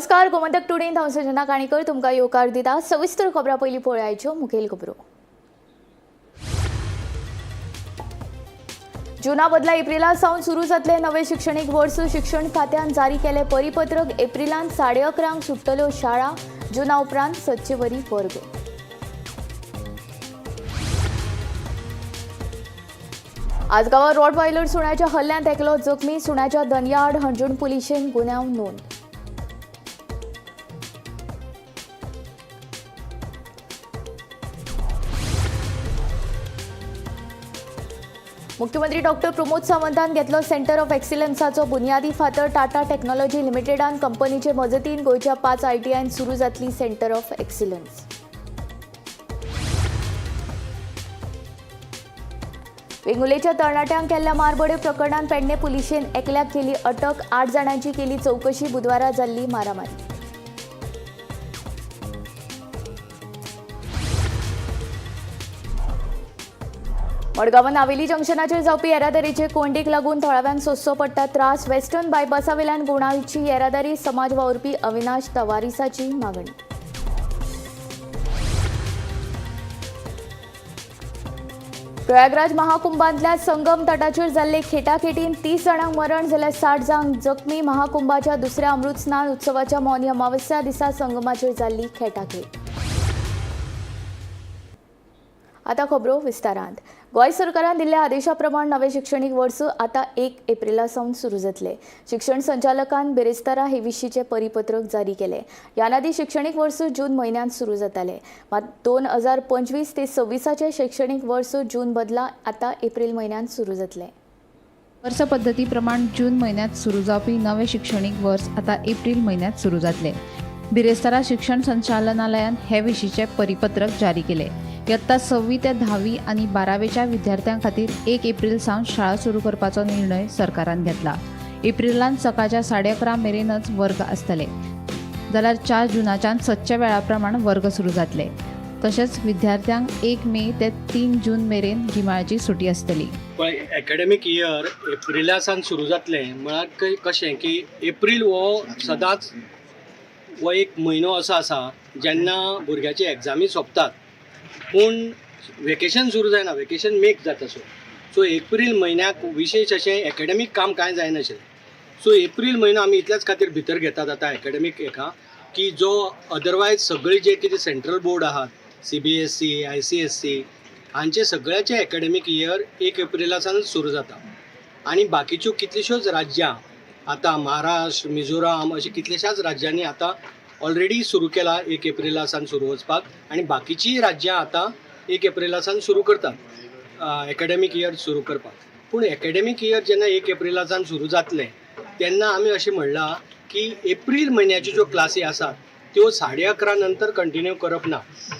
नमस्कार, गोमंतक टुडेन हांव संजना काणेकर तुमकां येवकार दिता. सविस्तर खबरां पयलीं पळयाच्यो मुखेल खबरो. जुना बदला एप्रिला सावन सुरू जातले नवे शिक्षणीक वर्स. शिक्षण खात्यान जारी केले परिपत्रक. एप्रिलांत 11:30 सुट्टल्यो शाळा. जुना उपरांत सदचे वरी वर्ग. आजगांवां रॉटवायलर सुण्याच्या हल्ल्यांत एकलो जखमी. सुण्याच्या दनयाआड हणजूण पुलिशेन गुन्यांव नोंद. मुख्यमंत्री डॉक्टर प्रमोद सावंतान घेतलो सेंटर ऑफ एक्सिलन्साचो बुनियादी फातर. टाटा टेक्नॉलॉजी लिमिटेडान कंपनीचे मजतीन गोंयच्या 5 आयटीआयन सुरू जातली सेंटर ऑफ एक्सिलन्स. वेंगुर्लेच्या तरणाट्यांक केल्ल्या मारबडय प्रकरणांत पेडणे पुलिशेन एकल्याक केली अटक. 8 जाणांची केली चवकशी. बुधवारा जाल्ली मारामारी. मडगांवां नावेली जंक्शनाचेर जावपी येरादारीचे कोंडीक लागून थळाव्यांक सोंसचो पडटा त्रास. वेस्टर्न बायपासावेल्यान गुणाची येरादारी. समाज वावुरपी अविनाश तवारीसाची मागणी. प्रयागराज महाकुंभांतल्या संगम तटाचेर जाल्ले खेटाखेटीन 30 जाणांक मरण जाल्यार 60 जाण जखमी. महाकुंभाच्या दुसऱ्या अमृत स्नान उत्सवाच्या मौनी अमावस्या दिसा संगमाचेर जाल्ली खेटाखेट. आता खबरो विस्तारांत. गोंय सरकारान दिल्ल्या आदेशा प्रमाण नवें शिक्षणीक वर्स आतां 1 एप्रिला सावन सुरू जातलें. शिक्षण संचालकान बिरेस्तारा हे विशींचें परिपत्रक जारी केलें. ह्यान आदीं शिक्षणीक वर्स जून म्हयन्यांत सुरू जातालें. मात 2025 ते 26चें शिक्षणीक वर्स जून बदला आतां एप्रील म्हयन्यांत सुरू जातलें. वर्स पद्दती प्रमाण जून म्हयन्यांत सुरू जावपी नवें शिक्षणीक वर्स आतां एप्रील म्हयन्यांत सुरू जातलें. बिरेस्तारा शिक्षण संचालनालयान हे विशींचें परिपत्रक जारी केलें. यत्ता 6वी ते 10वी आनी 12वेच्या विद्यार्थ्यां खातीर 1 एप्रील सावन शाळा सुरू करपाचो निर्णय सरकारान घेतला. एप्रिलांत सकाळच्या 11:30 मेरेनच वर्ग आसतले, जाल्यार 4 जुनाच्यान सदच्या वेळा प्रमाण वर्ग सुरू जातले. तशेंच विद्यार्थ्यांक 1 मे ते 3 जून मेरेन गिमाळ्याची सुटी आसतली. पळय, एकाडेमीक इयर एप्रिला सावन सुरू जातलें म्हळ्यार कशें की एप्रील हो सदांच हो एक म्हयनो असो आसा जेन्ना भुरग्याची एग्जामी सोंपतात, पूण वेकेशन सुरू जायना. वेकेशन मेक जाता. सो सो एप्रील म्हयन्याक विशेश अशें एकाडेमीक काम कांय जायनाशिल्लें. सो एप्रील म्हयनो आमी इतल्याच खातीर भितर घेतात आतां एकाडेमीक हेका की जो अदरवायज सगळी जे कितें सेंट्रल बोर्ड आहात, सीबीएसई, आयसीएसई, हांचे सगळ्याचे एकाडेमीक इयर 1 एप्रिला सावन सुरू जाता आनी बाकीच्यो कितल्योश्योच राज्यां आतां महाराष्ट्र, मिझोराम अशे कितल्याशाच राज्यांनी आतां ऑलरेडी सुरू केला 1 एप्रिला सावन सुरू वचपाक आनी बाकीचीय राज्यां आतां 1 एप्रिला सावन सुरू करतात एकाडेमीक इयर सुरू करपाक. पूण एकाडेमीक इयर जेन्ना 1 एप्रिला सावन सुरू जातलें तेन्ना आमी अशें म्हणलां की एप्रील म्हयन्याच्यो ज्यो क्लासी आसात त्यो 11:30 नंतर कंटिन्यू करप ना,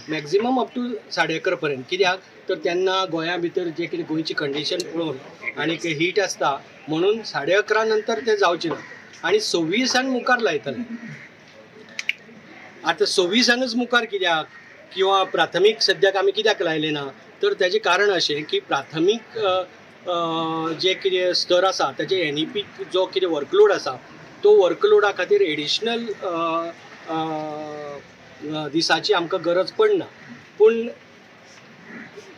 मॅक्झिमम अप टू 11:30 पर्यंत. कित्याक तर तेन्ना गोंया भितर जे कितें गोंयची कंडिशन पळोवन आनी हीट आसता म्हणून 11:30 नंतर ते जावचें ना आनी 26 मुखार लायतले. आतां 26 मुखार कित्याक किंवा प्राथमीक सद्याक आमी कित्याक लायलें ना, तर तेजें कारण अशें की प्राथमीक जे कितें स्तर आसा तेजे एनईपी जो कितें वर्कलोड आसा तो वर्कलोडा खातीर एडिशनल दिसाची आमकां गरज पडना. पूण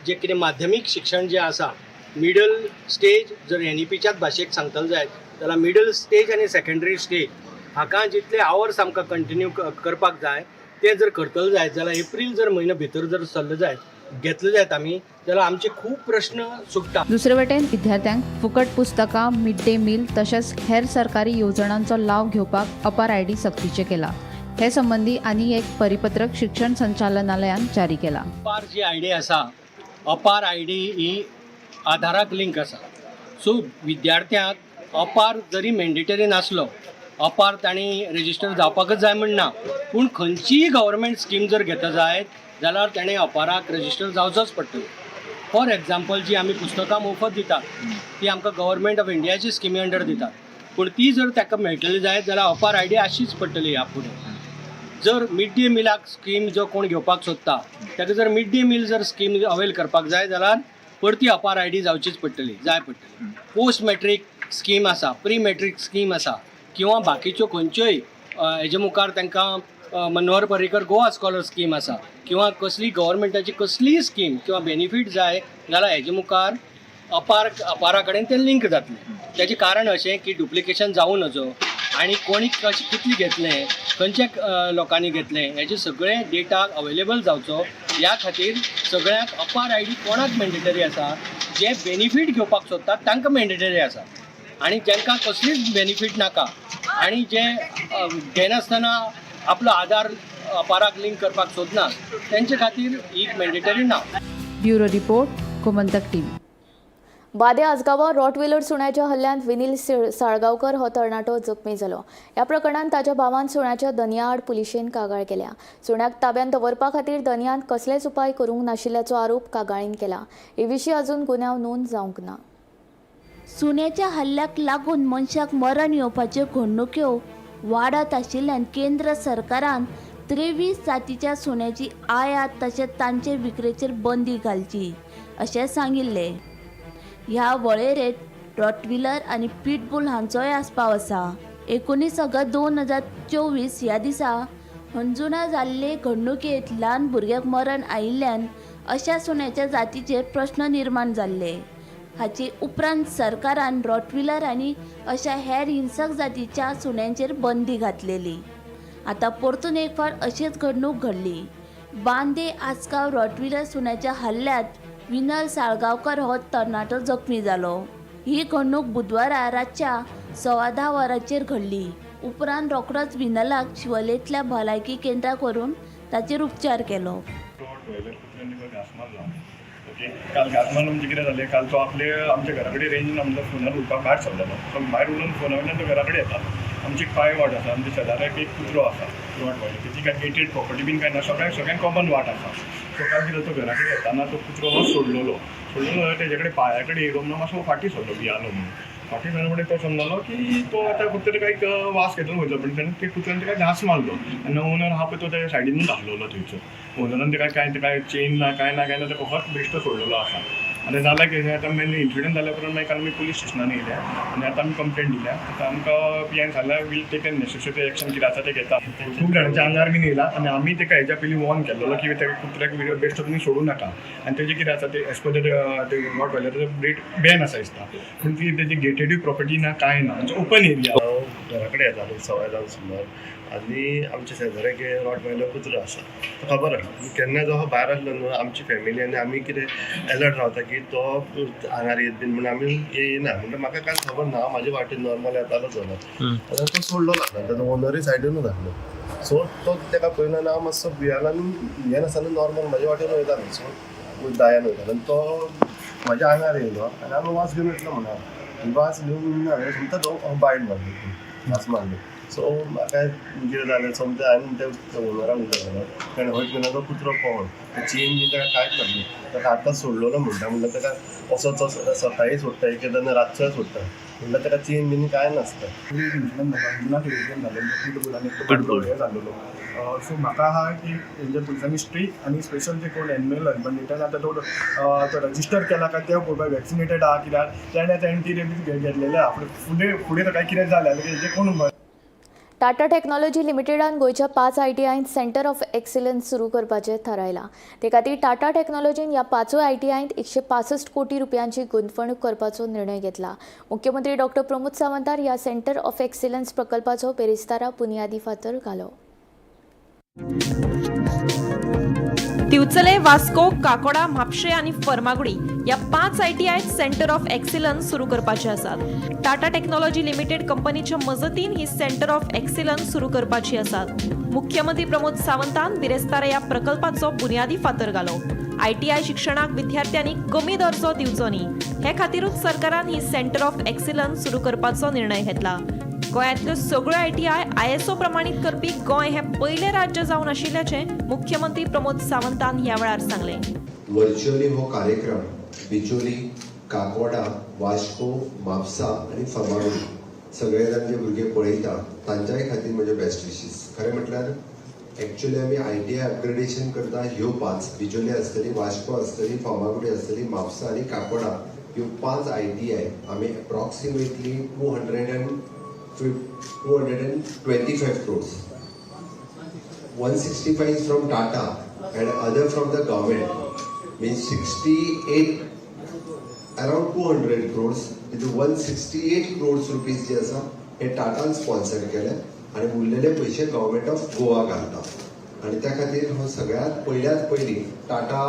जे कितें माध्यमीक शिक्षण जें आसा, मिडल स्टेज, जर एनईपीच्याच भाशेक सांगतले जायत जाल्यार मिडल स्टेज आनी सेकेंडरी स्टेज हाका जितले आवर्स आमकां कंटिन्यू करपाक जाय ते जर करतले जायत जाल्यार एप्रील जर म्हयनो भितर जर सरले जायत, घेतले जायत आमी, जाल्यार आमचे खूब प्रश्न सुट्टा. दुसरे वटेन विद्यार्थ्यांक फुकट पुस्तकां, मिड डे मील तशेंच हेर सरकारी येवजणांचो लाव घेवपाक अपार आयडी सक्तीचें केला. हे संबंदी आनी एक परिपत्रक शिक्षण संचालनालयान जारी केला. अपार जी आयडी आसा, अपार आयडी ही आधाराक लिंक आसा. सो विद्यार्थ्यांक अपार जरी मॅन्डेटरी नासलो, अपार तांणी रेजिस्टर जावपाकच जाय म्हण ना, पूण खंयचीय गव्हर्मेंट स्कीम जर घेता जायत जाल्यार ताणें अपाराक रेजिस्टर जावचोच पडटलो. फॉर एग्जाम्पल, जी आमी पुस्तकां मोफत दितात ती आमकां गव्हर्मेंट ऑफ इंडियाची स्किमी अंडर दितात, पूण ती जर ताका मेळटली जायत जाल्यार अपार आयडी आसचीच पडटली. ह्या फुडें जर मिड डे मिलाक स्कीम जो कोण घेवपाक सोदता ताका जर मिड डे मील जर स्कीम अवेल करपाक जाय जाल्यार परती अपार आयडी जावचीच पडटली, जाय पडटली. पोस्ट मॅट्रीक स्कीम आसा, प्री मॅट्रीक स्कीम आसा किंवा बाकीच्यो खंयच्योय हेजे मुखार तांकां मनोहर पर्रीकर गोवा स्कॉलर स्कीम आसा किंवा कसली गव्हर्मेंटाची कसलीय स्कीम किंवा बेनिफीट जाय जाल्यार हेजे मुखार अपारा कडेन ते लिंक जातले. तेजें कारण अशें की डुप्लिकेशन जावं नजो आनी कोणी कशें कितलें घेतलें, खंयच्या लोकांनी घेतलें, हेजे सगळे डेटा अवेलेबल जावचो ह्या खातीर सगळ्यांक अपार आयडी कोणाक मॅन्डेटरी आसा, जे बेनिफीट घेवपाक सोदतात तांकां मॅन्डेटरी आसा आनी जांकां कसलीच बेनिफीट नाका आनी जे घेनासतना आपलो आधार अपाराक लिंक करपाक सोदना तेंचे खातीर ही मॅन्डेटरी ना. Bureau report, Gomantak TV. Bade आजगांवां रॉटवेलर सुण्याच्या हल्ल्यांत विनील साळगांवकर हो तरणाटो जखमी जालो. ह्या प्रकरणांत ताच्या भावान सुण्याच्या धनया आड पुलिशेन कागाळ केल्या. सुण्याक ताब्यांत दवरपा खातीर धनयान कसलेच उपाय करूंक नाशिल्ल्याचो आरोप कागाळीन केला. हे विशीं अजून गुन्यांव नोंद जावंक ना. सुण्याच्या हल्ल्याक लागून मनशाक मरण येवपाच्यो घडणुक्यो वाडत आशिल्ल्यान केंद्र सरकारान 23 जातीच्या सुण्याची आयात तशेंच तांचे विक्रेचेर बंदी घालची अशें सांगिल्लें. ह्या वळेरेंत रॉटविलर आनी पिटबूल हांचोय आस्पाव आसा. 19 ऑगस्ट 2024 ह्या दिसा हणजुणा जाल्ले घडणुकेंत ल्हान भुरग्याक मरण आयिल्ल्यान अशा सुण्याच्या जातीचेर प्रश्न निर्माण जाल्ले. हाचे उपरांत सरकारान रॉटविलर आनी अशा हेर हिंसक जातीच्या सुण्यांचेर बंदी घातलेली. आतां परतून एक फावट अशीच घडणूक घडली. बांदे आसगांव रॉटविलर सुण्याच्या हल्ल्यांत विनल साळगांवकर हो तरणाटो जखमी जालो. ही घडणूक बुधवारा रातच्या 10:15 वरांचेर घडली. उपरांत रोखडोच विनलाक शिवोलेंतल्या भलायकी केंद्राक व्हरून ताचेर उपचार केलो. रॉटवायलर कुत्र्यांनी घास मारला. ओके, काल घास मारलो म्हणजे कितें जालें, काल तो आपले आमच्या घरा कडेन रेंज ना म्हणटा फोनार उलोवपाक भायर सरलेलो. सो भायर उलोवन फोना वयल्यान तो घरा कडेन येता. आमची एक पांय वाट आसा, आमच्या शेजाऱ्याक एक कुत्रो आसा रॉटवायलर. तेजी काय गेटेड प्रॉपर्टी बीन काय ना, सगळ्यांक सगळ्यांक कॉमन वाट आसा. सो काल कितें, तो घरा कडेन येताना तो कुत्रो हो सोडलेलो. सोडलेलो जाल्यार तेजे कडेन पांया कडेन येयलो म्हणून मातसो फाटीं सरलो, भियालो म्हणून. फाटीं सरलो म्हणटकीर तो समजलो की तो आतां फक्त ताका एक वास घेतलो वयतलो, पण ताणें ते कुत्र्यान ताका घास मारलो आनी ओनर आहा पळय तो तेज्या सायडीनूच आहलोलो. थंयचो ओनरान ताका कांय ताका चेन ना, कांय ना, कांय ना, ताका फकत बेश्टो सोडलेलो आसा. आनी जालें कितें, आतां मेन इन्सिडंट जाल्या उपरांत मागीर काल आमी पुलीस स्टेशनान येयल्या आनी आतां आमी कंप्लेन दिल्या. आतां आमकां पी आयन सांगल्या, we'll take an necessary action, कितें आसा तें घेता. खूब जाणांच्या आंगार बीन येयला आनी आमी ताका हेज्या पयलीं वॉर्न केल्लो की ताका कुत्र्याक बेश्टो तुमी सोडूं नाका. आनी तेजें कितें आसा तें एज पर ते रॉटवायलर ब्रीड बॅन आसा दिसता, पूण ती तेजी गेटेडूय प्रॉपर्टी ना, कांय ना, म्हणजे ओपन एरिया. हांव घरा कडेन येतालो 10:15 सुमार आनी आमच्या शेजाऱ्याक रॉटवायलर कुत्रो आसा, तो खबर आसलो. केन्ना जो भायर आसलो न्हू, आमची फॅमिली आनी आमी कितें एलर्ट रावता की तो आंगार येत बीन म्हणून आमी येयना. म्हणटा म्हाका कांय खबर ना, हांव म्हाजे वाटेन नॉर्मल येतालो चलत. आनी तो सोडलो ना, ताजो ओनरूय सायडीनूच आसलो. सो तो ताका पळयलो आनी हांव मातसो भियालो आनी भियेनासतना नॉर्मल म्हाजे वाटेन वयतालो. सो दायान वयतालो आनी तो म्हाज्या आंगार येयलो आनी हांवें वास घेवन येतलो म्हणून वास घेवन हांवें सोमतो तो बायट मारलो, घास मारलो. सो म्हाका कितें जालें, सोमतें हांवें त्या ओनराक उलो घालो. ताणें हय केन्ना तो कुत्रो पळोवन चेन बीन ताका कांयच नासली. ताका आतांच सोडलेलो म्हणटा, म्हणल्यार ताका असोच सकाळीं सोडटा, एक एकदां रातचोय सोडटा, म्हणल्यार ताका चेन बीन कांय नासता. एक इन्सिडंट जालो हणजुणा, इन्सिडंट जालें, पिटबुलान एक बाबडो हें जाल्लो. सो म्हाका आहा की हेंचे पुलिसांनी स्ट्रीक आनी स्पेशल जे कोण एनिमल हजबंडरी आतां तो तो रजिस्टर केला काय ते पळोवपाक, वॅक्सिनेटेड आहा कित्याक तेणें आतां एंटी रेबीज घेतलेलें आहा. फुडें फुडें ताका कितें जालें जाल्यार हेजें कोण टाटा टेक्नॉलॉजी लिमिटेडान गोंयच्या 5 आयटीआयंत सेंटर ऑफ एक्सिलन्स सुरू करपाचें थारायलां. ते खातीर टाटा टेक्नॉलॉजीन ह्या 5 आयटीआयंत 165 कोटी रुपयांची गुंतवणूक करपाचो निर्णय घेतला. मुख्यमंत्री डॉक्टर प्रमोद सावंतार ह्या सेंटर ऑफ एक्सिलन्स प्रकल्पाचो बेरेस्तारा बुनियादी फातर घालो. दिवचले, वास्को, काकोडा, म्हापशें आनी फर्मागुडी ह्या 5 आयटीआय सेंटर ऑफ एक्सिलन्स सुरू करपाचे आसात. टाटा टेक्नॉलॉजी लिमिटेड कंपनीच्या मजतीन ही सेंटर ऑफ एक्सिलन्स सुरू करपाची आसात. मुख्यमंत्री प्रमोद सावंतान बिरेस्तारा ह्या प्रकल्पाचो बुनियादी फातर घालो. आयटीआय शिक्षणाक विद्यार्थ्यांनी कमी दर्जो दिवचो न्ही हे खातीरूच सरकारान ही सेंटर ऑफ एक्सिलन्स सुरू करपाचो निर्णय घेतला. गोंयांतल्यो सगळ्यो आयटीआय आयएसओ प्रमाणीत करपी गोंय हें पयलें राज्य जावन आशिल्ल्याचें मुख्यमंत्री प्रमोद सावंतान ह्या वेळार सांगलें. वर्च्युअली हो कार्यक्रम बिचोली, काकोडा, वास्को, म्हापसा आनी फर्मागुडी सगळे जाण जे भुरगे पळयता तांच्याय खातीर म्हजे बेस्ट विशीस. खरें म्हटल्यार एक्चुअली आमी आयटीआय अपग्रेडेशन करता. ह्यो 5 बिचोली आसतली, वास्को आसतली, फर्मागुडी आसतली, म्हापसा आनी काकोडा, ह्यो 5 आयटीआय आमी approximately 200 and 225 crores. 165 is from Tata and other from the government, means 68, around 200 crores. तितून 168 crores rupees जे आसा हे टाटान स्पॉन्सर केले आनी उरलेले पयशे गव्हर्मेंट ऑफ गोवा घालता. आनी त्या खातीर हो सगळ्यांत पयल्यात पयलीं टाटा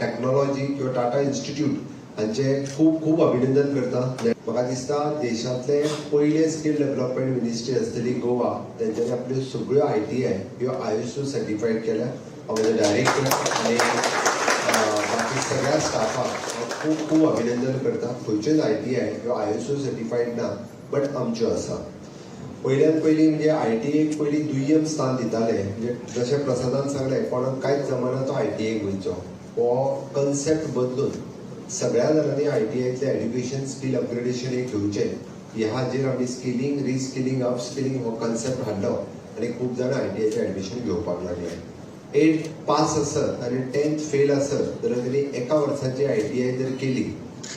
टॅक्नोलॉजी किंवा टाटा इन्स्टिट्यूट हांचे खूब खूब अभिनंदन करता. म्हाका दिसता देशांतले पयले स्कील डेव्हलपमेंट मिनिस्ट्री आसतली गोवा, तेंच्यांनी आपल्यो सगळ्यो आयटीआय ह्यो आयएसओ सर्टिफायड केल्या. हांव म्हज्या डायरेक्टर आनी बाकी सगळ्या स्टाफाक हांव खूब खूब अभिनंदन करता. खंयच्योच आयटीआय ह्यो आयएसओ सर्टिफायड ना, बट आमच्यो आसा. पयल्यान पयलीं म्हणजे आयटीआयक पयलीं दुय्यम स्थान दिताले. म्हणजे जशें प्रसादान सांगलें, कोणाक कांयच जमना तो आयटीआयक वयचो, हो कन्सेप्ट बदलून सगळ्या जाणांनी आयटीआयतलें एज्युकेशन स्कील अपग्रेडेशन हे घेवचें. ह्या हाजेर आमी स्किलिंग, रिस्किलिंग, अपस्किलिंग हो कन्सेप्ट हाडलो आनी खूब जाणां आयटीआयचें एडमिशन घेवपाक लागले. एट पास आसत आनी टेंथ फेल आसत जाल्यार तेणी एका वर्साची आयटीआय जर केली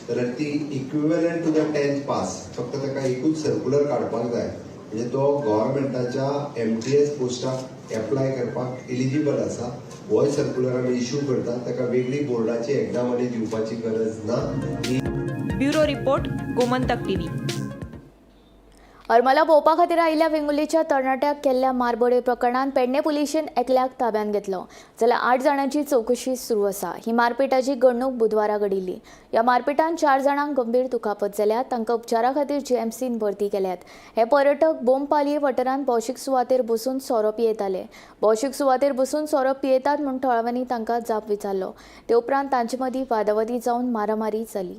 जाल्यार ती equivalent to the 10th pass. फक्त ताका एकूच सर्कुलर काडपाक जाय, म्हणजे तो गव्हर्मेंटाच्या एमटीएस पोस्टाक एप्लाय करपाक एलिजिबल आसा. होय सर्कुलर आमी इश्यू करता. ताका वेगळी बोर्डाची एक्झाम आनी दिवपाची गरज ना ही. Bureau report, Gomantak TV. Harmal भोंवपा खातीर आयिल्ल्या वेंगुर्लेच्या तरणाट्याक केल्ल्या मारबडय प्रकरणांत पेडणे पुलिशेन एकल्याक ताब्यांत घेतलो, जाल्यार 8 जाणांची चवकशी सुरू आसा. ही मारपेटाची घडणूक बुधवारा घडिल्ली. ह्या मारपेटान 4 जाणांक गंभीर दुखापत जाल्या. तांकां उपचारा खातीर जीएमसीन भरती केल्यात. हे पर्यटक बोमपालये वाठारांत भौशीक सुवातेर बसून सोरो पियेताले. भौशीक सुवातेर बसून सोरो पियेतात म्हूण थळाव्यांनी तांकां जाप विचारलो. ते उपरांत तांचे मदीं वादावादी जावन मारामारी जाली.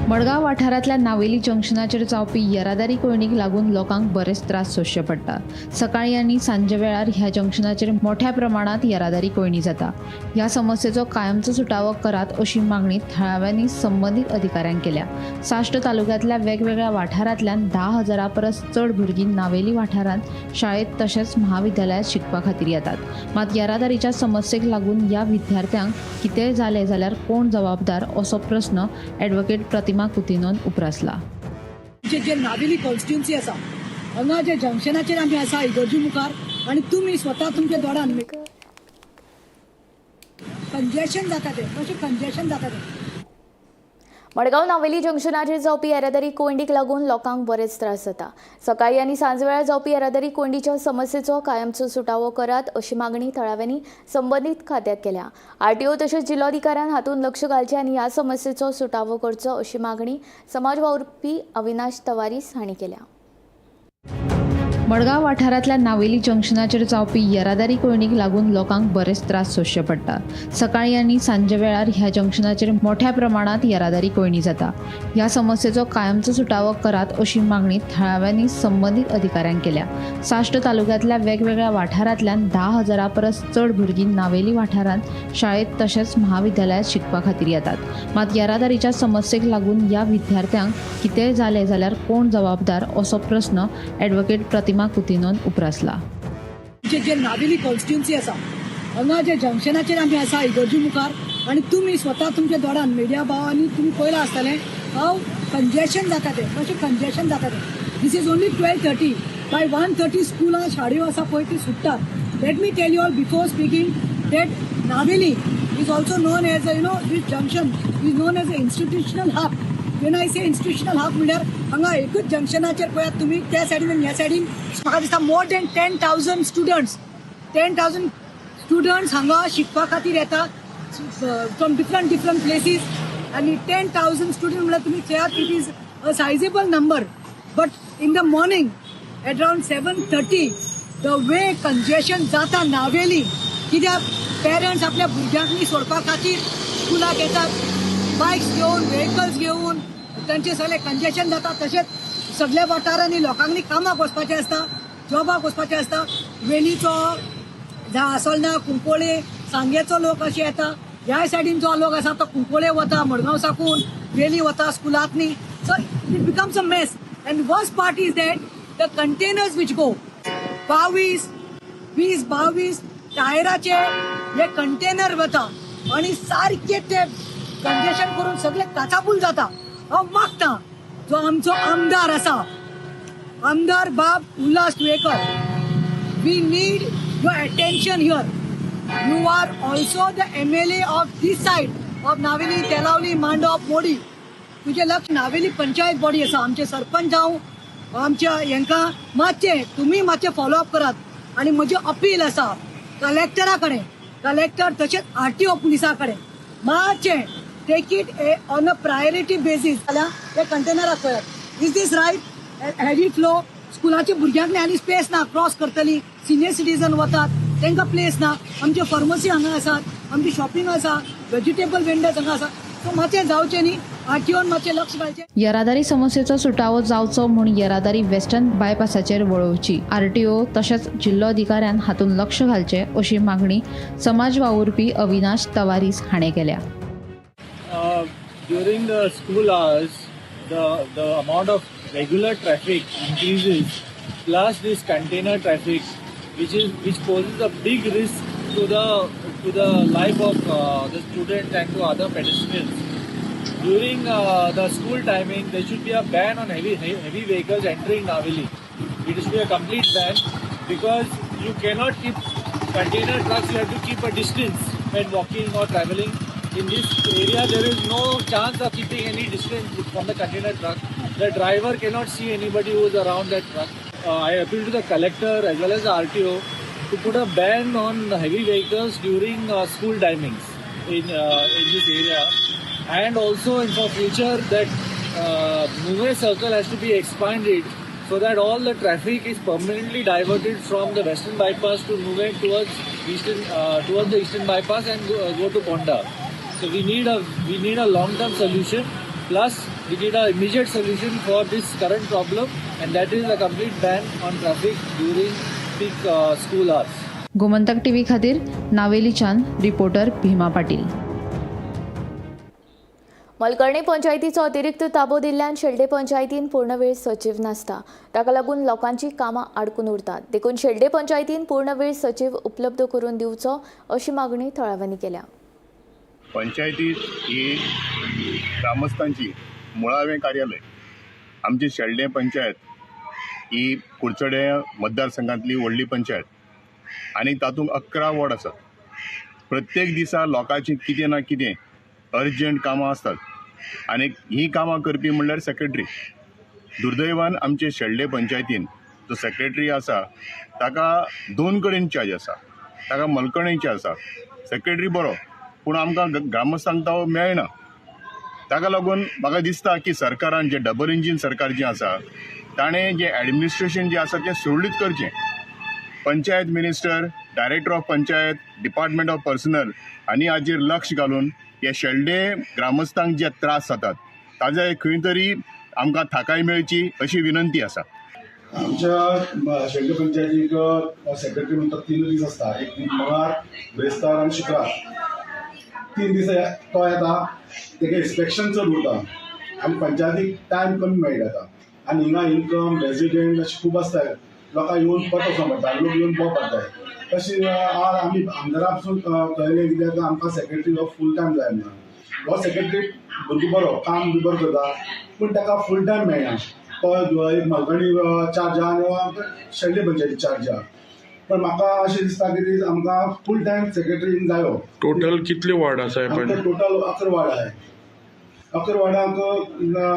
मडगांव वाठारांतल्या नावेली जंक्शनाचेर जावपी येरादारी कोंयडीक लागून लोकांक बरेच त्रास सोंसचे पडटा. सकाळी आनी सांजे वेळार ह्या जंक्शनाचेर मोठ्या प्रमाणात येरादारी कोंयडी जाता. ह्या समस्येचो कायमचो सुटावो करात अशी मागणी थळाव्यांनी संबंदीत अधिकाऱ्यांक केल्या. साश्ट तालुक्यांतल्या वेगवेगळ्या वाठारांतल्यान 10,000 परस चड भुरगीं नावेली वाठारांत शाळेत तशेंच महाविद्यालयांत शिकपा खातीर येतात. मात येरादारीच्या समस्येक लागून ह्या विद्यार्थ्यांक कितेंय जालें जाल्यार कोण जबाबदार असो प्रस्न ॲडव्होकेट प्रतिमा कुतिनोन उप्रासला. आमचे जे नावेली कॉन्स्टिट्युन्सी आसा, हांगा जे जंक्शनाचेर आमी आसा इगर्जी मुखार आनी तुमी स्वता तुमच्या दोळ्यान कंजेशन जाता तें, कशें कंजेशन जाता तें. मडगांव नावेली जंक्शनाचेर जावपी येरादारी कोंयडीक लागून लोकांक बरेच त्रास जाता. सकाळी आनी सांजवेळार जावपी येरादारी कोंयडीच्या समस्येचो कायमचो सुटावो करात अशी मागणी थळाव्यांनी संबंदीत खात्याक केल्या. आरटीओ तशेंच जिल्लोधिकाऱ्यान हातूंत लक्ष घालचें आनी ह्या समस्येचो सुटावो करचो अशी मागणी समाज वावुरपी अविनाश तवारीस हांणी केल्या. मडगांव वाठारांतल्या नावेली जंक्शनाचेर जावपी येरादारी कोंयडीक लागून लोकांक बरेच त्रास सोंसचे पडटा. सकाळी आनी सांजे वेळार ह्या जंक्शनाचेर मोठ्या प्रमाणात येरादारी कोंयडी जाता. ह्या समस्येचो कायमचो सुटावो करात अशी मागणी थळाव्यांनी संबंदीत अधिकाऱ्यांक केल्या. साश्ट तालुक्यांतल्या वेगवेगळ्या वाठारांतल्यान 10,000 परस चड भुरगीं नावेली वाठारांत शाळेत तशेंच महाविद्यालयांत शिकपा खातीर येतात. मात येरादारीच्या समस्येक लागून ह्या विद्यार्थ्यांक कितेंय जालें जाल्यार कोण जबाबदार असो प्रस्न ॲडव्होकेट प्रतिमा कुतिनोन उप्रासला. आमचे जे नावेली कॉन्स्टिट्युन्सी आसा, हांगा जे जंक्शनाचेर आमी आसा इगर्जी मुखार आनी तुमी स्वता तुमच्या दोळ्यान, मिडिया भावांनी तुमी पळयलां आसतलें हाव कंजेशन जाता तें, कशें कंजेशन जाता तें. This is only 12:30. By 1:30 स्कुलां शाळ्यो आसा पळय ती सुट्टात. Let me tell you all before speaking that Navelim is also known as this junction is known as a institutional hub. When I say institutional hub म्हणल्यार हांगा एकूच जंक्शनाचेर पळयात तुमी, त्या सायडीन आनी ह्या सायडीन म्हाका दिसता more than 10,000 students, 10,000 students हांगा शिकपा खातीर येता फ्रॉम डिफरंट डिफरंट प्लेसीस. आनी 10,000 स्टुडंट म्हणल्यार तुमी चयात, it is a sizable number. But in the morning at around 7:30, the way congestion जाता नावेली, कित्याक पेरंट्स आपल्या भुरग्यांक सोडपा खातीर स्कुलाक येतात बायक्स घेवन, व्हेकल्स घेवन, तांचे सगळे कंजेशन जाता. तशेंच सगळ्या वाठारांनी लोकांनी कामाक वचपाचें आसता, जॉबाक वचपाचें आसता. वेलीचो, आसोलना, कुंकळ्ळे, सांगेचो लोक अशे येता. ह्या सायडीन जो लोक आसा तो कुंकळ्ळे वता, मडगांव साकून वेली वता स्कुलांतनी. So it becomes a mess and worst part is that the containers which go, 22, 20 22 टायराचे हे कंटेनर वता आणि सारखे ते कंजेशन करून सगळे काचाबूल जाता. हांव मागता, जो आमचो आमदार आसा आमदार बाब Ulhas Tuyekar, we need your attention here. You are also the MLA of this side of Navelim, Telaulim, Mandop, Modi. तुजें लक्ष नावेली पंचायत बॉडी आसा, आमचे सरपंच जावं आमच्या हेंकां मातशें तुमी मातशें फॉलो अप करात. आनी म्हजें अपील आसा कलेक्टरा कडेन, कलेक्टर तशेंच आरटीओ पुलिसा कडेन, मातशें take it on a priority basis. जाल्यार हे कंटेनराक पळयात, is this right? Heavy flow, स्कुलाच्या भुरग्यांक आनी स्पेस ना क्रॉस करतली, सिनियर सिटीजन वतात तांकां प्लेस ना. आमचे फार्मसी हांगा आसात, आमची शॉपिंग आसा, वेजिटेबल वेंडर्स हांगा आसा. सो मातशें जावचें न्ही, आरटीओन मातशें लक्ष घालचें. येरादारी समस्येचो सुटावो जावचो म्हूण येरादारी वेस्टर्न बायपासाचेर वळोवची. आरटीओ तशेंच जिल्लोधिकाऱ्यान हातूंत लक्ष घालचें अशी मागणी समाज वावुरपी अविनाश तवारीस हाणें केल्या. During the school hours, the amount of regular traffic increases, plus this container traffic, which poses a big risk to the life of the student and to other pedestrians. During the school timing, there should be a ban on heavy vehicles entering Navelim. It should be a complete ban because you cannot keep container trucks. You have to keep a distance when walking or traveling. In this area, there is no chance of keeping any distance from the container truck. The driver cannot see anybody who is around that truck. I appeal to the collector as well as the RTO to put a ban on heavy vehicles during school timings in this area, and also in for future that Nuvem Circle has to be expanded so that all the traffic is permanently diverted from the western bypass to Nuvem towards the eastern bypass and go to Ponda. So we need a long term solution. Plus, we need a immediate solution for this current problem, and that is a complete ban on traffic during peak school hours. Gomantak TV खातीर नावेलीच्यान reporter भीमा पाटील. मलकर्णी पंचायतीचो अतिरिक्त ताबो दिल्ल्यान शेल्डे पंचायतीन पूर्णवेळ सचीव नासता. ताका लागून लोकांची कामां आडकून उरतात. देखून शेल्डे पंचायतीन पूर्णवेळ सचीव उपलब्ध करून दिवचो अशी मागणी थळाव्यांनी केल्या. पंचायती ही ग्रामस्थांची मुळावें कार्यालय. आमची शेल्डें पंचायत ही कुडचडें मतदारसंघांतली व्हडली पंचायत आनी तातूंत 11 वॉर्ड आसात. प्रत्येक दिसा लोकांची कितें ना कितें अर्जंट कामां आसतात आनी हीं कामां करपी म्हणल्यार सेक्रेटरी. दुर्दैवान आमचे शेल्डें पंचायतीन जो सेक्रेटरी आसा ताका दोन कडेन चार्ज आसा. ताका मलकणीचे आसा. सेक्रेटरी बरो, पूण आमकां ग्रामस्थांक तो मेळना. ताका लागून म्हाका दिसता की सरकारान जें डबल इंजीन सरकार जें आसा ताणें जें एडमिनिस्ट्रेशन जें आसा तें सुरळीत करचें. Panchayat minister, director of panchayat, department of personnel आनी हाजेर लक्ष घालून हे शेल्डे ग्रामस्थांक जे त्रास जातात ताजे खंय तरी आमकां थाकाय मेळची अशी विनंती आसा. आमच्या शेल्डे पंचायतीक सेक्रेटरी म्हणटा 3 दीस आसता. एक दीस मंगळार, बिरेस्तार आनी शुक्रार. 3 दीस तो येता. तेगे इन्स्पेक्शन चड उरता आनी पंचायतीक टायम कमी मेळटा आतां. आनी हिंगा इनकम रेजिडेंट अशें खूब आसता. लोकांक येवन परत वचोंक पडटा, लोक येवन बोब मारताय. तशी आज आमी आमदारा पसून कळ्ळें कित्याक आमकां सेक्रेटरी हो फूल टायम जाय म्हणून. हो सेक्रेटरी भुरगो बरो, काम बी बरो करता, पूण ताका फूल टायम मेळना. तो एक मलकणी चार्ज आहा आनी शेल्डे पंचायती चार्ज आहा. पण म्हाका अशें दिसता की आमकां फूल टायम सेक्रेटरी जायो. टोटल कितले वॉर्ड आसा? आमकां टोटल 11 वॉर्ड आहाय. 11 वॉर्डांक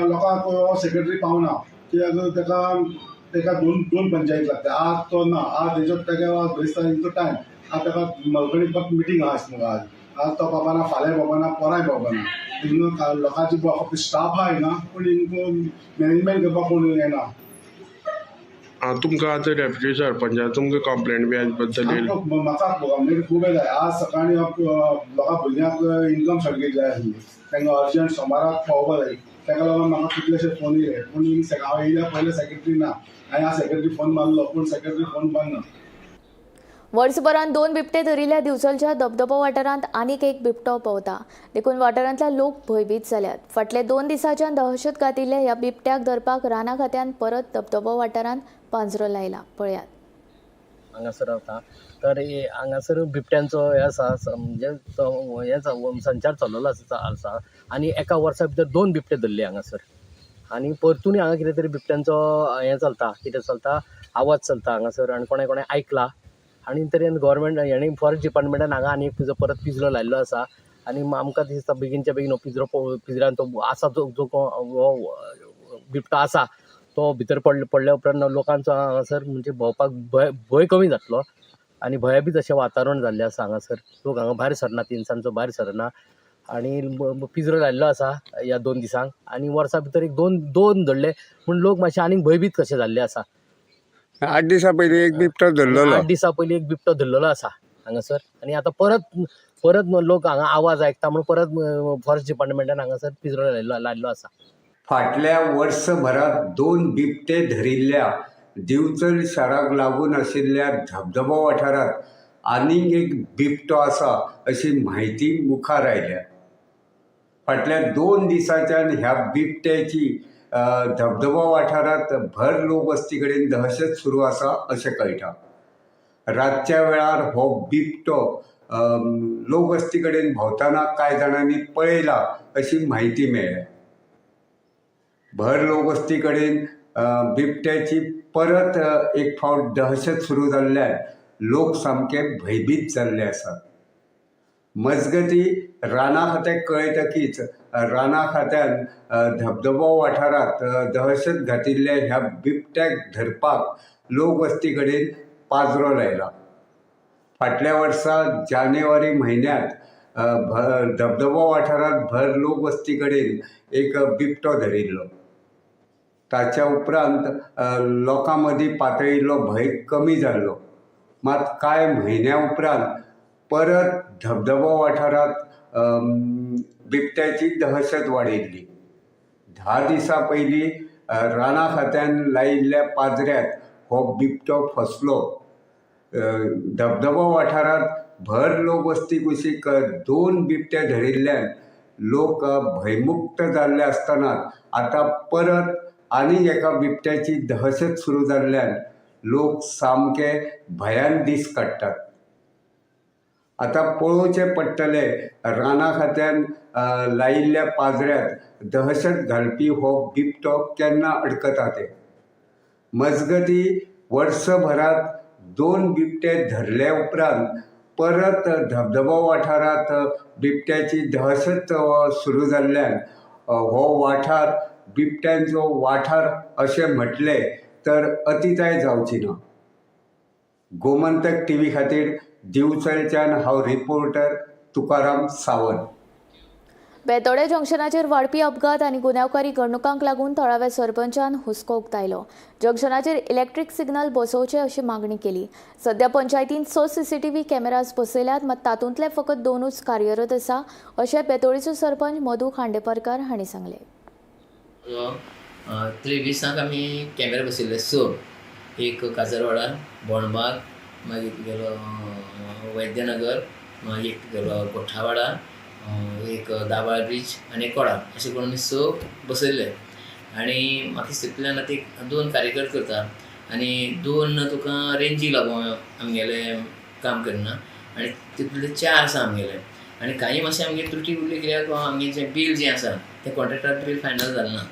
लोकांक हो सेक्रेटरी पावना, कित्याक ताका दोन दोन पंचायत लागता. आज तो ना, आज तेजो ताका बिरेस्तार तेंचो टायम. आज ताका मलकणी फक्त मिटींग आहा मुगो. आज आज तो पावना, फाल्यां पावना, परांय पावना. हिंगा लोकांची फक्त स्टाफ आहा हिंगा, पूण हिंगा मॅनेजमेंट करपाक कोण येना. तुमकां आतां डेप्युटी सरपंचा तुमकां कंप्लेंट बी हाजे बद्दल येयली? म्हाका कंप्लेंट खूब येता. आज सकाळीं लोकां भुरग्यांक इनकम सर्टिफिकेट जाय आसली, तांकां अर्जंट सोमाराक पावोवपा जाय. ताका लागून म्हाका कितलेशे फोन येयले, पूण हांव येयल्या पयलें सेक्रेटरी ना. हांवें आज सेक्रेटरी फोन मारलो, पूण सेक्रेटरी फोन बंद ना. वर्सभरात दोन बिबटे धरिल्ल्या दिवचलच्या धबधबो वाठारांत आनीक एक बिबटो पोंवता. देखून वाठारांतले लोक भंयभीत जाल्यात. फाटले 2 दिसांच्यान दहशत घातिल्ल्या ह्या बिबट्याक धरपाक रानां खात्यान परत धबधबो वाठारांत पांजरो लायला. पळयात. हांगासर रावता तर हांगासर बिबट्यांचो हे आसा, म्हणजे हे संचार चललेलो आसा आनी एका वर्सा भितर दोन बिबटे धरले हांगासर. आनी परतूनय हांगा कितें तरी बिबट्यांचो हें चलता, कितें चलता, आवाज चलता हांगासर आनी कोणें कोणें आयकलां. आनी तरेन गोवोरमेंट हेणी फॉरेस्ट डिपार्टमेंटान हांगा आनी एक परत पिंजरो लायिल्लो आसा. आनी आमकां दिसता बेगीनच्या बेगीन हो पिंजरो पिंजऱ्यान तो आसा, जो जो हो बिबटो आसा तो भितर पडल्या उपरांत लोकांचो हांगासर म्हणजे भोंवपाक भंय भंय कमी जातलो आनी भंयभीत अशें वातावरण जाल्लें आसा हांगासर. लोक हांगा भायर सरना, तिनसांजचो भायर सरना. आनी पिंजरो लायिल्लो आसा ह्या 2 दिसांक आनी वर्सा भितर एक दोन धरले पूण लोक मातशे आनीक भंयभीत कशे जाल्ले आसा. 8 दिसां पयलीं एक बिबटो धरलेलो. 8 दिसां पयलीं एक बिबटो धरलेलो आसा हांगासर. आनी आतां परत परत लोक हांगा आवाज आयकता म्हणून परत फॉरेस्ट डिपार्टमेंटान हांगासर पिंजरो लायिल्लो आसा. फाटल्या वर्सभरात 2 बिबटे धरिल्ल्या दिवचल शाराक लागून आशिल्ल्या धबधबो वाठारांत आनीक एक बिबटो आसा अशी म्हायती मुखार आयल्या. फाटल्या 2 दिसांच्यान ह्या बिबट्याची धबधबो वाठारांत भर लोकवस्ती कडेन दहशत सुरू आसा अशें कळटा. रातच्या वेळार हो बिबटो लोकवस्ती कडेन भोंवतना कांय जाणांनी पळयला अशी म्हायती मेळ्ळ्या. भर लोकवस्ती कडेन बिबट्याची परत एक फावट दहशत सुरू जाल्ल्यान लोक सामके भंयभीत जाल्ले आसात. मजगती राना खात्याक कळयतकीच राना खात्यान धबधबो वाठारांत दहशत घातिल्ल्या ह्या बिबट्याक धरपाक लोकवस्ती कडेन पाजरो लायला. फाटल्या वर्सा जानेवारी म्हयन्यांत धबधबो वाठारांत भर लोकवस्ती कडेन एक बिबटो धरिल्लो. ताच्या उपरांत लोकां मदीं पातळिल्लो भंय कमी जाल्लो. मात कांय म्हयन्या उपरांत परत धबधबो वाठारांत बिबट्याची दहशत वाडिल्ली. 10 दिसां पयलीं राना खात्यान लायिल्ल्या पाजऱ्यांत हो बिबटो फसलो. धबधबो वाठारांत भर लोकवस्ती कुशीक 2 बिबटे धरिल्ल्यान लोक भंयमुक्त जाल्ले आसतना आतां परत आनी एका बिबट्याची दहशत सुरू जाल्ल्यान लोक सामके भंयान दीस काडटात. आतां पळोवचें पडटलें राना खात्यान लायिल्ल्या पाजऱ्यांत दहशत घालपी हो बिबटो केन्ना अडकता तें. मजगती वर्सभरांत 2 बिबटे धरले उपरांत परत धबधबो वाठारांत बिबट्याची दहशत सुरू जाल्ल्यान हो वाठार बिबट्यांचो वाठार अशें म्हटलें तर अतिताय जावची ना. गोमंतक टीव्ही खातीर दिवचलच्यान हांव रिपोर्टर तुकाराम सावंत. बेतोडे जंक्शनाचेर वाडपी अपघात आनी गुन्यांवकारी घडणुकांक लागून थळाव्या सरपंचान हुस्को उक्तायलो. जंक्शनाचेर इलेक्ट्रीक सिग्नल बसोवचे अशी मागणी केली. सध्या पंचायतीन 6 सीसीटीव्ही कॅमेराज बसयल्यात, मात तातूंतले फकत 2च कार्यरत आसा अशें बेतोडेचो सरपंच मधू खांडेपारकार हांणी सांगलें. 23 आमी कॅमेरा बसयल्ले 6, एक काजरवाडा, बोणबाग, मागीर तुगेलो वैद्यनगर, मागीर तुगेलो कोठावाडा, एक दाबाळ ब्रीज आनी एक कोडा, अशें करून आमी 6 बसयल्ले. आनी म्हाका दिसता ते 2 कार्यकर करता आनी 2 तुका रेंजीक लागून आमगेलें काम करना आनी तितूंतले 4 आसा आमगेले. आनी कांय मातशें आमगे त्रुटी उरली कित्याक आमगें जें बील जें आसा तें कॉन्ट्रेक्टर बील फायनल जालें ना.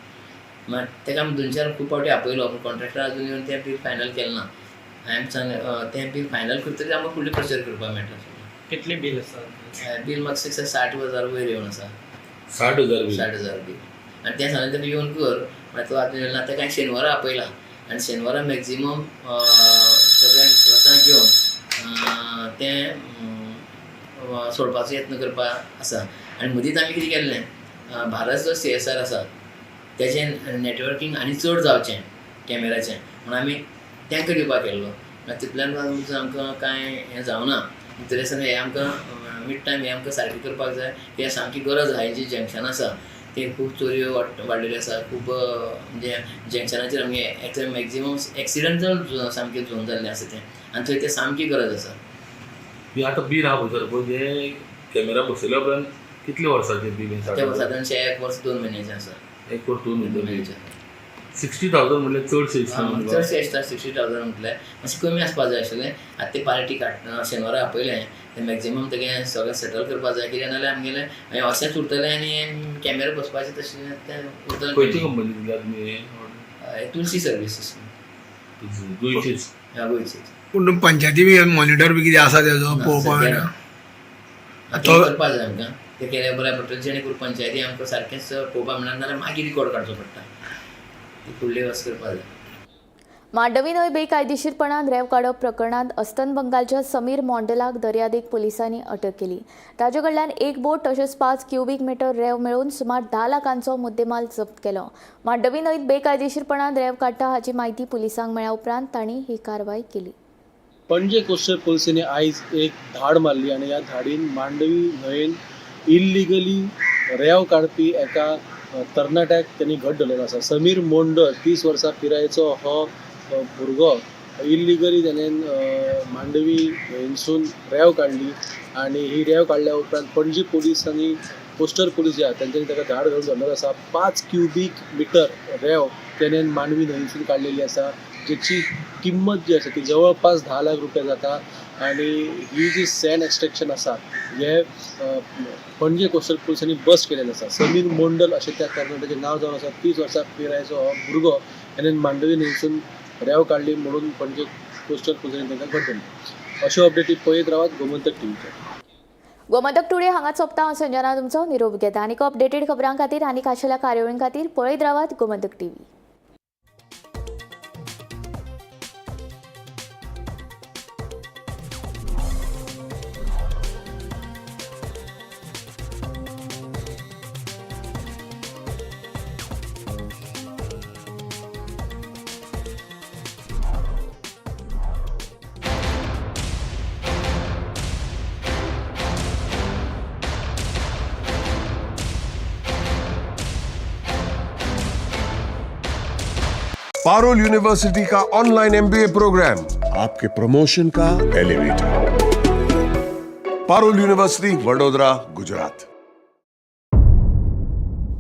मात ताका आमी 2-4 खूब फावटी आपयलो पूण कॉन्ट्रेक्टर अजून येवन तें बील फायनल केलें ना. हांवें सांगलें तें बील फायनल करतकीच आमकां फुडलें प्रोसिजर करपाक मेळटा. कितलें बील आसा? बील म्हाका दिसता 60,000 वयर येवन आसा. 60,000 बील? 60,000 बील. आनी तें सांगलें ताका येवन कर, मागीर तो आतां येयलो ना. ताका हांवें शेनवारा आपयला आनी शेनवारा मॅक्झिमम सगळ्यांक विश्वासांत घेवन तें सोडपाचो यत्न करपाक आसा. आनी मदींच आमी कितें केल्लें, भारत जो CSR आसा तेजें नॅटवर्कींग आनी चड जावचें कॅमेराचें म्हणून आमी तांकां दिवपाक केल्लो. तितल्यान आमकां कांय हें जावना. तरी आसतना हें आमकां मिड टायम हें आमकां सारकें करपाक जाय. हें सामकी गरज आसा. जी जंक्शन आसा ते खूब चोरयो वाडलेल्यो आसा, खूब म्हणजे जंक्शनाचेर आमगे मॅक्झिमम एक्सिडंटल सामकें झोन जाल्लें आसा तें, आनी थंय तें सामकी गरज आसा. आतां बील आहा पळय सर, पळय हे कॅमेरा बसयल्या उपरांत कितले वर्साचें बील? तें सादारणशें 1 वर्स 2 म्हयन्याचें आसा. 1 वर्स 2 म्हयन्याचें. 60,000 म्हणल्यार चडशे दिसता तुमकां? चडशे दिसता 60,000 म्हटल्यार मातशें कमी आसपा जाय आशिल्लें. आतां ते पार्टी काडटना शेनवारा आपयलें ते मॅक्झिमम तेगे सगळें सेटल करपा जाय, कित्याक नाल्यार आमगेलें हें अशेंच उरतलें आनी कॅमेरा बसपाचें तशें तें उरतलें. खंयची कंपनी दिल्या तुमी? तुलसी सर्विसीस. गोंयचीच? हा, गोंयचीच. पूण पंचायती बी मॉनिटर बी कितें आसा तेजो ना, पळोवपाक सद्या मेळटा? ना. तें करपा जाय आमकां, तें केल्यार बरें पडटलें, जेणे करून पंचायती आमकां सारकेंच पळोवपाक मेळना, नाल्यार मागीर रिकॉर्ड काडचो पडटा. ते फुडले वस करपा जाय. मांडवी न्हंय बेकायदेशीरपणान रेंव काडप प्रकरणांत अस्तंत बंगालच्या समीर मोंडलाक दर्यादेग पुलिसांनी अटक केली. ताचे कडल्यान एक बोट तशेंच 5 क्युबीक मिटर रेंव मेळून सुमार 10 लाखांचो मुद्देमाल जप्त केलो. मांडवी न्हंयत बेकायदेशीरपणान रेंव काडटा हाची म्हायती पुलिसांक मेळ्ळ्या उपरांत तांणी ही कारवाय केली. पणजे कोस्टल पुलिसांनी आयज एक धाड मारली आनी ह्या धाडीन मांडवी न्हंयेन इल्लिगली रेंव काडपी एका तरणाट्याक त्यांनी घट धरलेलो आसा. समीर मोंडल 30 वर्सां पिरायेचो हो भुरगो इल्लिगली तेणेन मांडवी न्हंयेनसून रेंव काडली आनी ही रेंव काडल्या उपरांत पणजी पोलीस आनी कोस्टल पोलीस जे आहा तेंच्यांनी ताका धाड घालून धरलेलो आसा. 5 क्युबीक मिटर रेंव तेणेन मांडवी न्हंयेनसून काडलेली आसा, जेची किंमत जी आसा ती जवळपास 10 लाख रुपया जाता. आनी ही जी सँड एक्स्ट्रेक्शन आसा हे पणजे कोस्टल पुलिसांनी बस्ट केलेलें आसा. समीर मोंडल अशें त्या तरणाट्याचें नांव जावन आसा. 30 वर्सां पिरायेचो हो भुरगो तेणेन मांडवी न्हंयसून रेंव काडली म्हणून पणजे कोस्टल पुलिसांनी तांकां घट धरली. अश्यो अपडेटी पळयत रावात गोमंतक टीव्हीचेर. गोमंतक टुडे हांगाच सोंपता. हांव संजना तुमचो निरोप घेता. आनीक अपडेटेड खबरां खातीर आनी खाशेल्या कार्यावळीं खातीर पळयत रावात गोमंतक टीव्ही. पारुल यूनिवर्सिटी का ऑनलाइन एमबीए प्रोग्राम आपके प्रमोशन का एलिवेटर. पारुल यूनिवर्सिटी, वडोदरा, गुजरात.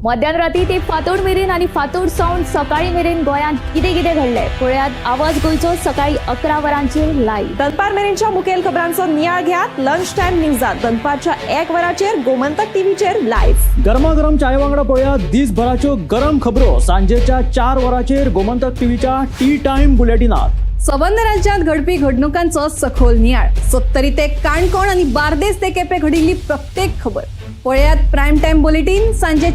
मध्यान राती ते फांतोड मेरेन आनी फांतोड सावन सकाळी मेरेन गोंयांत कितें कितें घडलें पळयात आवाज गोंयचो सकाळी 11 वरांचेर लायव्ह. दनपार मेरेनच्या मुखेल खबरांचो नियाळ घेयात लंच टायम न्यूजात दनपारच्या 1 वराचेर गोमंतक टीव्हीचेर लायव्ह. गरमागरम चाये वांगडा पळोवया दिसभराच्यो गरम खबरो सांजेच्या 4 वरांचेर गोमंतक टीव्हीच्या टी टायम बुलेटिनात. सबंद राज्यांत घडपी घडणुकांचो सखोल नियाळ, सत्तरी ते काणकोण आनी बार्देस ते केपें घडिल्ली प्रत्येक खबर पळयात प्रायम टायम बुलेटीन सांजे